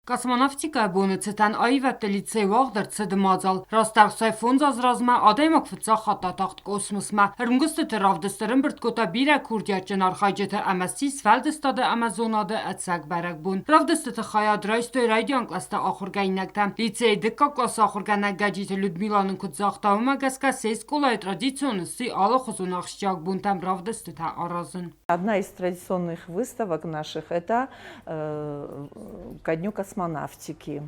Космонавтикӕйы боны цытӕн аивӕдты лицей уагъд ӕрцыд мадзал. Растдӕр 5 азы размӕ адӕймаг фыццаг хатт атахт космосмӕ. Ӕрмгуыстыты равдыст ӕрӕмбырд кодта бирӕ курдиатджын архайджыты ӕмӕ ссис сфӕлдыстады ӕмӕ зонады ӕцӕг бӕрӕгбон. Равдыстыты хайад райстой райдиан кълӕсты ахуыргӕнинӕгтӕ. Лицейы дыккаг къласы ахуыргӕнӕг Гӕджиты Людмила нын куыд загъта, уымӕ гӕсгӕ се скъолайы традицион сси алыхуызон ахсджиаг бонтӕм равдыстытӕ аразын. Одна из традиционных выставок наших – это ко дню космонавтики.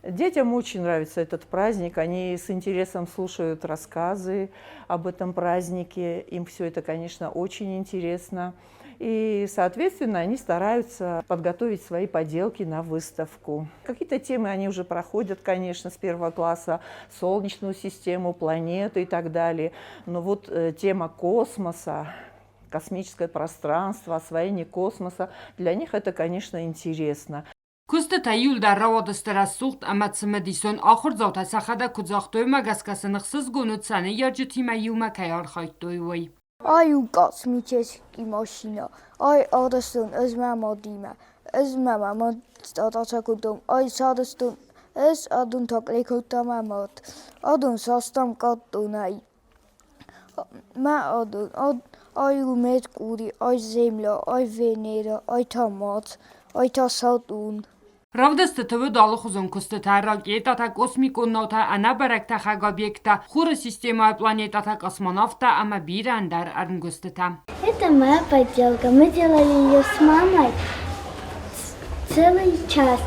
Детям очень нравится этот праздник, они с интересом слушают рассказы об этом празднике, им все это, конечно, очень интересно. И, соответственно, они стараются подготовить свои поделки на выставку. Какие-то темы они уже проходят, конечно, с первого класса, солнечную систему, планеты и так далее. Но вот тема космоса, космическое пространство, освоение космоса, для них это, конечно, интересно. Куыстытӕ иууылдӕр рауадысты рӕсугъд ӕмӕ цымыдисон. Ахуырдзаутӕ сӕхӕдӕг куыд загътой, уымӕ гӕсгӕ сын ӕхсызгон уыд, сӕ ныййарджытимӕ иумӕ кӕй архайдтой, уый. Ай у космический машина. Ай арӕзтон ӕз мӕ мадимӕ. Ӕз мӕ мамӕ ацакодтон. Ай сарӕзтон ӕз, адон та кодта мӕ мад. Адон састам картонӕй. Мӕ адон, ай у Меркурий, ай Земля, ай Венера, ай та Марс, ай та Сатурн. Равдыстыты уыд алыхуызон куыстытӕ, ракетӕтӕ, космикон наутӕ, ӕнӕбӕрӕг тӕхӕг объекттӕ, Хуры системӕйы планетӕтӕ, космонавттӕ ӕмӕ бирӕ ӕндӕр ӕрмгуыстытӕ. Это моя поделка. Мы делали ее с мамой целый час.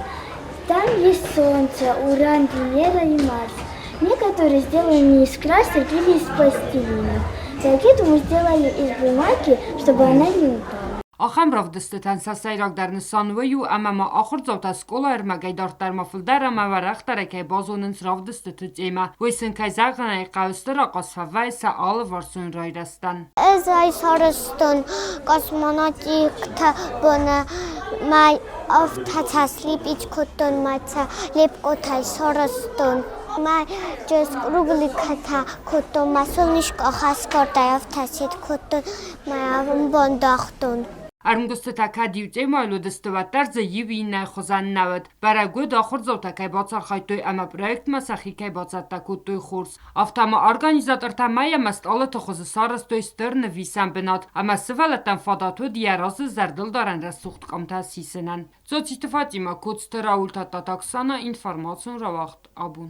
Там есть Солнце, Уран, Венера и Марс. Некоторые сделаны из красок или из пластилина. Ракету мы сделали из бумаги, чтобы она не упала. Ахӕм равдыстытӕн сӕ сӕйрагдӕр нысан уый у, ӕмӕ ма ахуырдзаутӕ скъолайы ӕрмӕгӕй дарддӕр ма фылдӕр ӕмӕ уӕрӕхдӕрӕй кӕй базонынц равдыстыты темӕ, уый сын, кӕй зӕгъын ӕй хъӕуы, стыр ахъаз фӕвӕййы сӕ алыварсон райрӕзтӕн. Ӕз ӕй сарӕзтон космонавтикты боны мӕ афтӕ слепить кодтон мӕ сӕ лепкъотӕй сарӕзтон. Мӕ кругликӕтӕ кодтон, мӕ солнышко хӕсгардӕй афтӕ сет кодтон, мӕ ӕмбондагътон. Ӕрмгуыстытӕ кӕд иу темӕйыл уыдысты, уӕддӕр дзы иу иннӕ хуызӕн нӕ уыд. Бӕрӕг уыд, ахуырдзаутӕ кӕй бацархайдтой ӕмӕ проектмӕ сӕхи кӕй бацӕттӕ кодтой хорз. Афтӕ ма организатортӕ мӕй ӕмӕ стъалыты хуызы сарӕзтой стыр нывисӕн бынат ӕмӕ сывӕллӕттӕн фадат уыд йӕ разы зӕрдылдарӕн рӕсугъд къамтӕ сисынӕн. Цоциты Фатимӕ, Коцты Рауль, Тадтаты Оксана, информацион рауагъд абон.